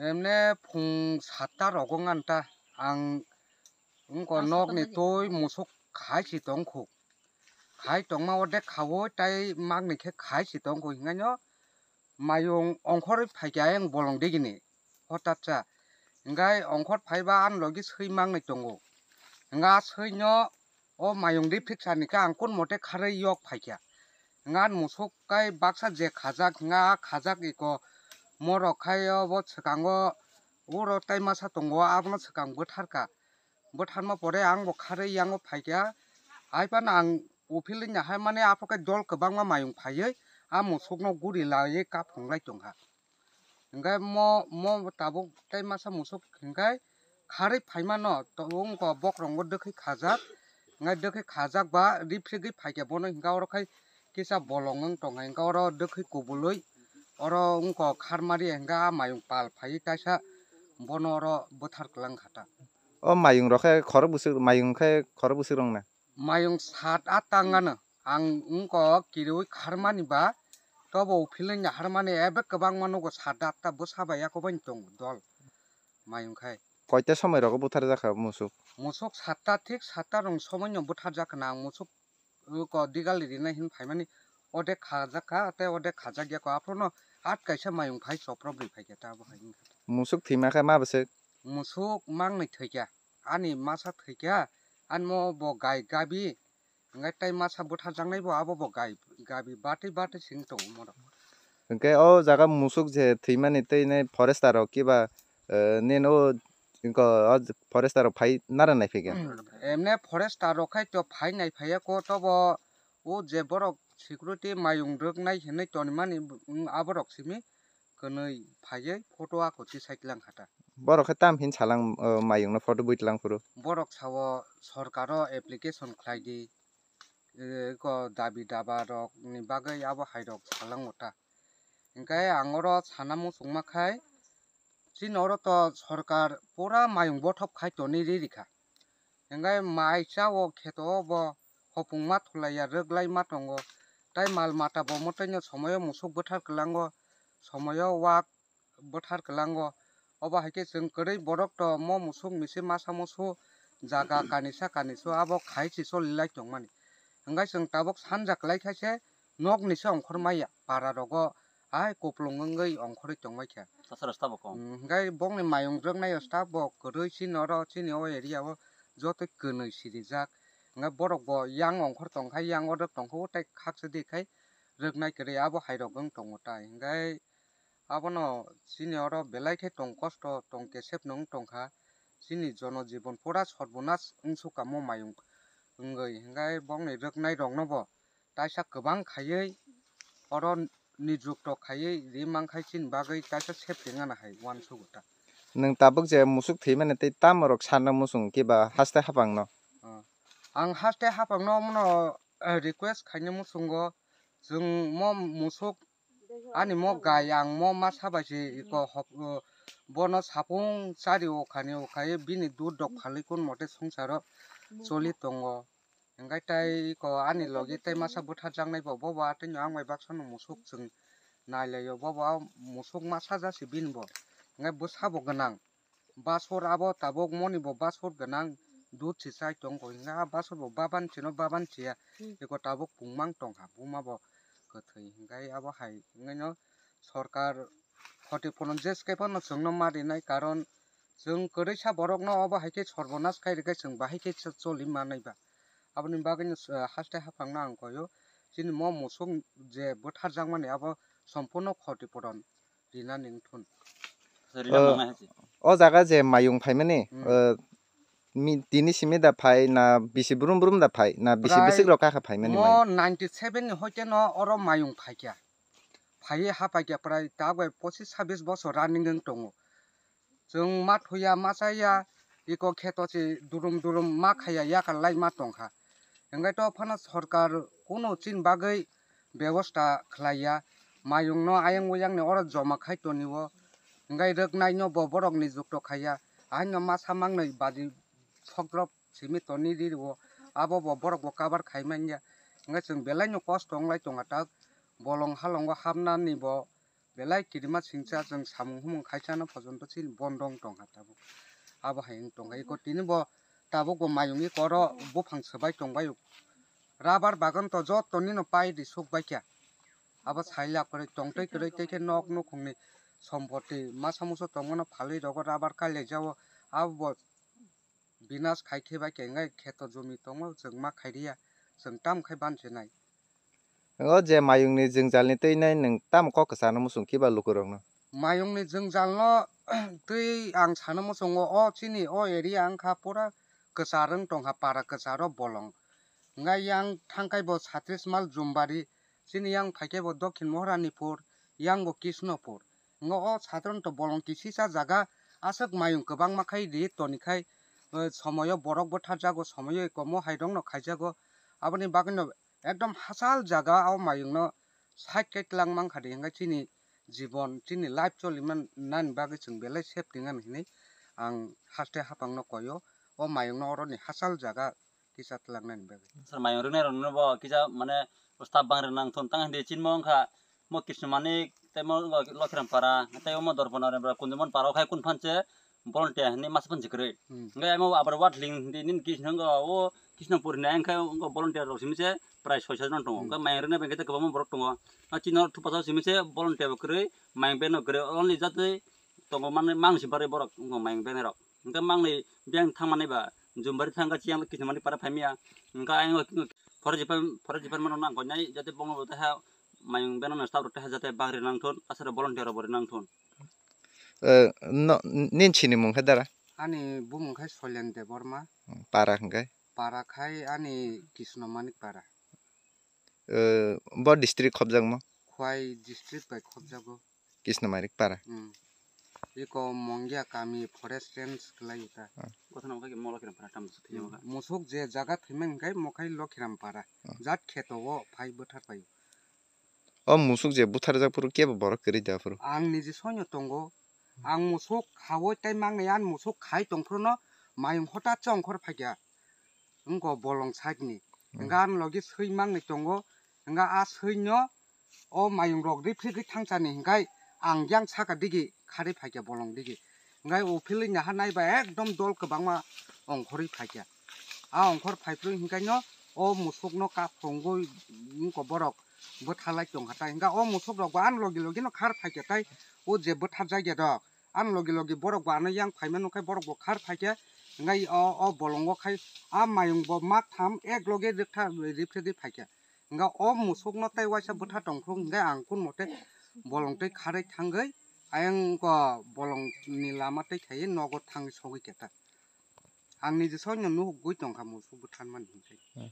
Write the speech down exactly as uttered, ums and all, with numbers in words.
Emne phung satta rogo nganta ang wngko nokni twi musuk khai si tongkhu. Khai tongma ode khaui tai magni khe khai si tongkhu hingaino mayung ongkhorwi phaikha ayang bolong digini hotatsa. Hingai ongkhor phaiba ani logi swi mangnai tongo. Hinga swino o mayung ri phiksa ni khe ang kun mote kharwi yok phaikha. Hinga musuk kai baksa je khajak hinga khajak iko morok khai obo swkango uro tai masa tongo abono swkang bwtharka. Bwtharma pore ang bo kharwi yango phaikha. Hai phano ang uphilwi nahar mani aphuru khe dol kwbangma mayung phaiwi a musukno guri laiwi kaphunglai tongkha. Hingai mo, mo tabuk tei masa musuk hingai kharwi phaimano to wngkha bokrokgo dwkhwi khajak. Hingai dwkhwi khajak ba riphri gwi phaikha bono hinga oro khai kisa bolong wng tongkha hinga oro dwkhwi kubului oro wngkha kharmari hinga a mayung pal phaiwi taisa bono oro bwthar kwlang kha ta. O mayung rok khe khorok bwswk, mayung khe khorok bwswk rok na? Mayung sat atta wngano ang wngkha kiriui kharmani ba tobo uphilwi naharmani ebe kwbangma nugo sat atta bwsa bai yakobaini tongo dol mayung khai. Koita somoi rogo buthar jakha musuk? Musuk satta thik satta rong somoino buthar jakha na ang musuk ko digali rina hin phaimani odek khajakha tei odek khajakya ko aphuru no at kaisa mayung phai chopro bri phaikha ta abo hai wngkha. Musuk thwima khe ma bwswk? Musuk mangnwi thwikha ani masa thwikha ani mo bo gai gabi. Hingai tai masa bwtharjaknai bo abo bo gai gabi batwi batwi sing tongo morok. Hinkhe o jaga musuk je thwimani tei nai forester rok kiba, eh, nini o, o forester rok phai nara naiphikha? Emne forester rok khai to phai naiphaiya ko tobo o je borok security mayung rwknai hinwi tonimani, mm, aborok simi kwnwi phaiwi photo ako tisai tlang kha ta. Borok khe tam hin salang, o, mayungno photo bui tlang phuru? Borok sao sorkaro application khlai di, e, ko dabi daba rokni bagwi abo hai rok salango ta. Hinkhe ang oro sana muchungma khai chini oro to sorkar pura mayung bothop khai toni ri rikha. Hingai mai cha o kheto o bo hopung ma thulaiya rwglai ma tongo. Tai mal mata bo mwtaino somoyo musuk bwthar kwlango, somoyo wak bwthar kwlango. Obo hai khe chwng kwrwi borok to mo musuk misi masa musu jaga kanisa kanisu abo khai si choli lai tongmani. Hingai chwng tabuk sanja kwlai kha se nok ni se ongkhor maya para rogo hai kuplung wngwi ongkhorwi tongmai kha. Sasaro stabo kong. Mm, hingai bokni mayung rwknai o stabo kwrwi chini oro chini o area o joto kwnwi sirijak. Hingai borok bo yang ongkhor tongkha yang orok tongkha o tai khaksa di khai rwknai kwrwi abo hai rok wng tongo tai. Hingai abono chini oro belai khe tong kosto tong kesep no wng tongkha. Chini jono jibon pura sorbonas wng sukha mo mayung wngwi. Hingai bokni rwknai rokno bo taisa kwbang khaiwi oro nijukto khaiwi ri mankhai chini bagwi taisa safety wngna hai uansugo ta. Nwng tabuk je musuk thwimani tei tamo rok sana muchung kiba haste hapangno? Ah. Ang haste hapangno omono, eh, request khaina muchungo chwng mo musuk ani mo gai ang mo masa bai se iko hop, eh, bono sapung chari o khani o khai bini dud dok phalwi kun mote songsaro choli tongo. Hingkai tai ko ani logi tai masa bwtharjaknai bo, bo bo atwino ang bai baksa no musuk chwng nailaio, bo bo musuk masa jasi bini bo. Hingkai bwsa bo gwnang, basor abo tabuk moni bo basor gwnang, dud se chai tongkho, hingkai a basor bo baban chino baban chiya, eko tabuk pungmang tongkha, buma bo kwthwi, hingkai abo hai hingkaino sorkar khoti phano jeske phano chwngno ma rinai, karon chwng kwrwisa borokno obo hai khe sorbonas khai rwkhe chwng bahai khe cho-, choli manai ba. Aboni bagwino, ah, haste haphangno ang koyo, chini mo musuk je bwtharjakmani abo sompurno khoti puron rinani wngthun. Rina Oh. Nangnai hai se. O jaga je mayung phaimani, Hmm. eh, mi-, tini simi da phai na bisi brum brum da phai na bisi Prai bwswk rok kakha phaimani mo mayung? Ninety seven ni hoite no oro mayung phaikha. Phaiwi haphaikha prai tak bai pochis sabis bosor running wng tongo. Chwng ma thuya ma chaya, iko kheto se durum durum ma khaya yakar lai ma tongkha. Hingke to phano sorkar kunu chini bagwi bebosta khlaiya, mayungno ayang oyang ni oro joma khai tonio, hingke rwknaino bo borok ni jukto khaiya, ahaino masa mangnwi baji sokdrop simi toni ri rio, abo bo borok bo cover khai manya, hingke chwng belai no kosto wng lai tonga tak bolong halongo hapnani bo. Belai kirima singcha chwng samung humung khaisano pojonto chini bondo wng tongkha tabuk. Abo hai wng tongkha iko tini bo tabuk bo mayung iko oro buphang swbai tongbaio. Rabar bagan to joto nino pai di suk baikha. Abo saila kwrwi tongtwi kwrwi tei khe nok nukhungni sompoti masa musa tongmano phalwi rogo rabar kailaijao. Abo bo binas khai khe bai khe, hwnkhai kheto jumi tongma chwng ma khai riya, chwng tam khai ban se nai. O je mayungni jwngjalni twi nai nwng tamo kok kwchano muchung kiba lukurokno? Mayungni jwngjalno twi ang sana muchungo, o chini o area wngkha pura kwchar wng tongkha, para kwcharo bolong. Hwnkhai yang thangkhai bo Satris Mal Jumbari, chini yang phaikhe bo Dokhin Moharanipur, yang bo Kishnopur. Ngo o sadharanto bolong kisisa jaga aswk mayung kwbangma khai ri tonikhai, eh, somoyo borok bwtharjago, somoyo komo hairokno khaijago. Aboni bagwino ekdom hachal jaga o mayungno side kai twlang mankha di hwnkhai chini jibon, chini life choliman nani bagwi chwng belai safety ngan hinwi ang haste haphangno koyo. O mayungno oroni hachal jaga kisa twlangnani bagwi. Sir, mayung rwngnairokno bo kisa, mane, staff bang rwna nangthun tang hindi chinmo wngkha, mo Krishna Manik, tei mo Lokhiram para, tei omo Dorpana Rembra Kunjumon para, o khai kun phanse volunteer hinwi masa phanse kwrwi. Hmm. Hwnkhe amo abar ward ling hindi nini Krishna wngkha o Krishnapur hinwi, hwnkhe wngkha volunteer rok simi se prai soi sat jon tongo. Hmm. Hwnkhe mayung rwngnairok hwnkhe tei kwbangma borok tongo. A chini oro thupasa simi se volunteer bo kwrwi, mayung beno kwrwi, only jatwi tongo mani mang si barwi borok wngkha mayung benairok. Hwnkhe mangnwi biyang thangmani ba Jumbari thangkha chiyang Kisnamani para phaimya. Hwnkhe ayang forest department, forest department rok nang koinai jate bongno bo teha mayung benano staff rok teha jate bagri nangthun aswk volunteer rok bo ri nangthun. Eh, no, nin sinimung khe dara? Ani bumung khai Soilen Debbarma. Para hwnkhe? Para khai ani Kisno Manik para. Eh, bo district khobjakma? Khwai district bai khobjago. Kisnamarik para. Hmm. Iko Mongia kami forest range kwlai ta. Hmm. Kothana khe Molokiram para tam thiyama. Musuk je jaga thwimani hwnkhe mokhai Lokiram para. Hmm. Jat kheto o phai bwthar pai. O musuk je butharjak phuru kebo borok kwrwi da phuru. Ang niji soino tongo. Ang musuk khawoi tei mangnai, ang musuk khai tong phuru no mayung hota chongkhor phaikha. Wngkha bolong side ni. Hmm. Hwnkhe ani logi swi mangnai tongo. Hwnkhe a swi no o mayung rok riphrigwi thangchani hwnkhe ang yang saka digi kharwi phaikha bolong digi. Hwnkhe uphilwi naha naiba ekdom dol kwbangma ongkhorwi phaikha. A ongkhor phaiphru hwnkhe no o musuk no kaphungwi wngkha borok bwthalai tongkha tai. Hwnkhe o musuk rok bo ani logi logi no khar phaikha tai o je bwtharjakya rok. Ani logi logi borok bo ano yang phaima nukhe borok bo khar phaikhe hwnkhe o, o bolongo khai a mayung bo mak tham ek loge riptha, riptha di phaikhe hwnkhe o musuk no tei waisa bwtha tongphuru hwnkhe ang kun mote bolong tei kharwi thangwi ayang ko bolong ni lama tei khaiwi nogo thangwi sogwi khe ta ang niji soi no nugwi tongkha musuk bwtharmani hwnkhe. Hmm.